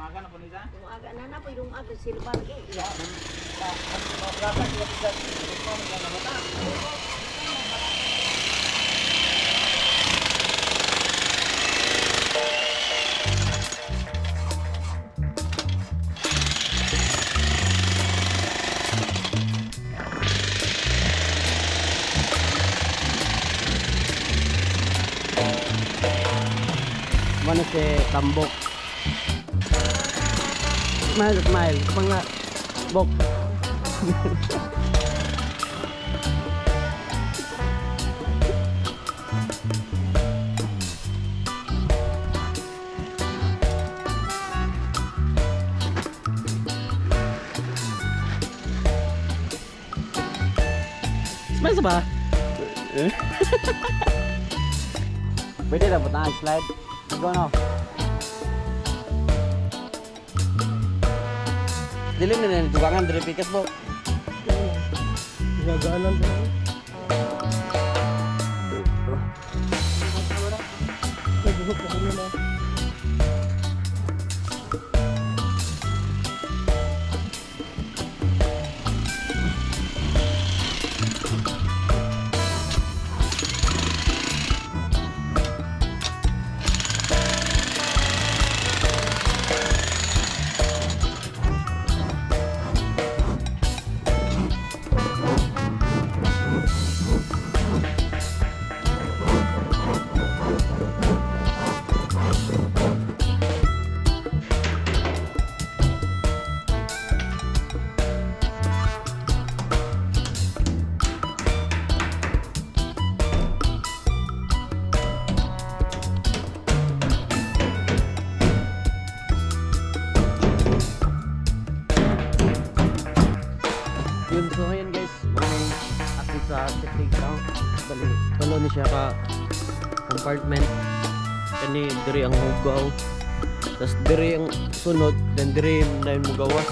Umaga na po nisa. Umaga na na po yung aga silbar ko. Mano si Tambok. Smile, smile. Mga bok. Smile sa ba? Eh? Pwede na ba slide? Go no. Dili na na dugangan diri pikas bo. Gagaanan pa. Nagbuhok na kami na. Yun, so ayun guys, may active sa septic tank. Bali, tulo ni siya ka compartment. Kani diri ang hugaw. Tapos diri ang sunod, then diri na yung mugawas.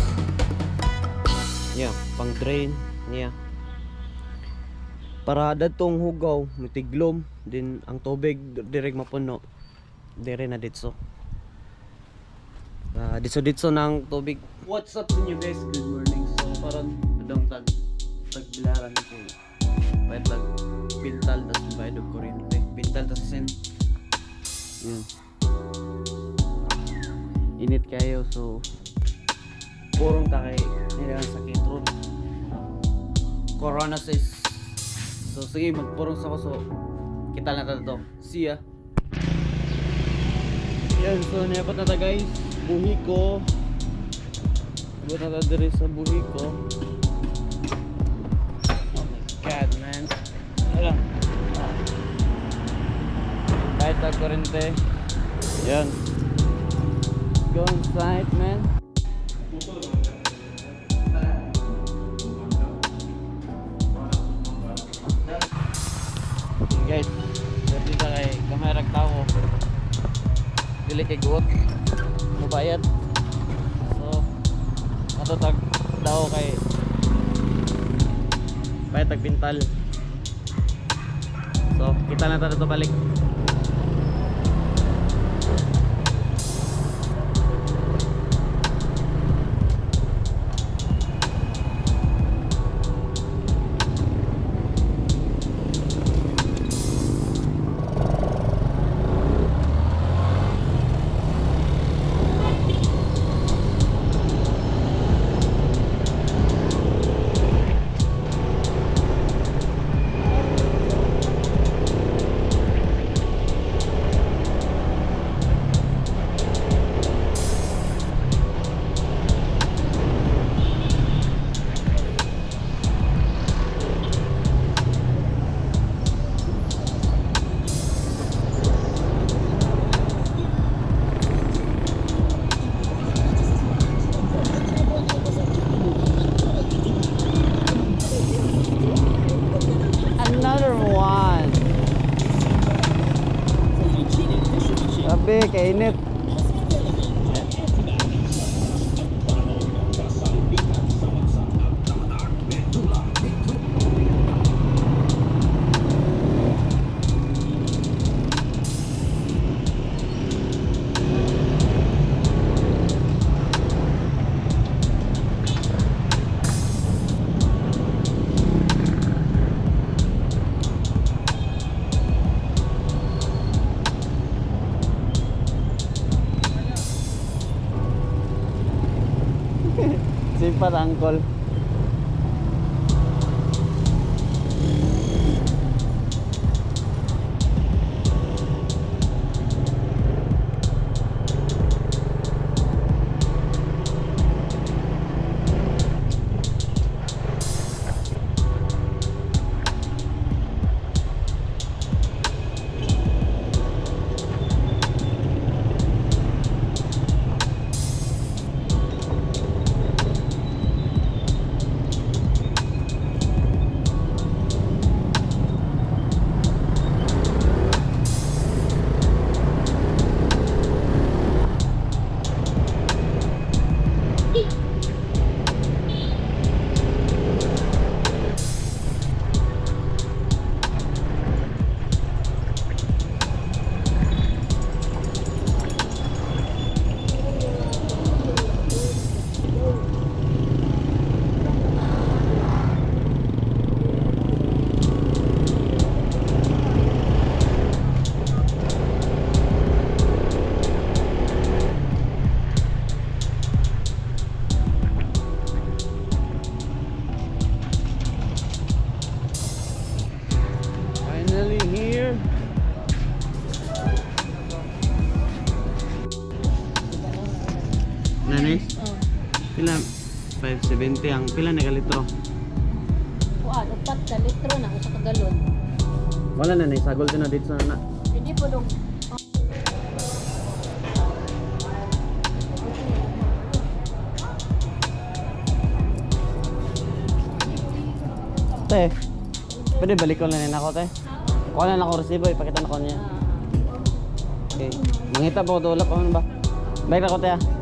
Yeah, pang drain niya. Para datong hugaw, mitiglom, din ang tubig direk mapuno. Dire na ditso. Ah, ditso ditso ng tubig. What's up sa inyo guys? Good morning. So parang adong tag tagbilaran ko. Bayad lang pintal tas bayad og kuryente. Pintal tas sin. Yun. Init kayo, so purong ta kay nila sakit ron. Corona says. So sige, magpurong sa ko, so kita na ta to. See ya. Yan, so niapat na ta guys. Buhiko. Abot na ta diri sa Buhiko. Oh my God, man. Ala. Kahit ta kurente. Yan. Go inside, man. Guys, dito ta kay gamay rag tawo. Dili kay guot. Mubayad. So, ato tag daw kay bayad tag bintal. So, kita na ta dito balik. Another one. Sabi, kainit. Jackpot, uncle. Finally here. Nanay, Oh. pila 570 ang pila na kalitro? Kuan, 4 ka litro na 1 ka galon. Wala na nay, sagol na dito sa na. Hindi po dong. Te, pwede balik ko lang na ako, te. Kuha na lang ako resibo, ipakita na ko niya. Okay. Mangita po, tulap ano ba? Balik na ko, te, ah.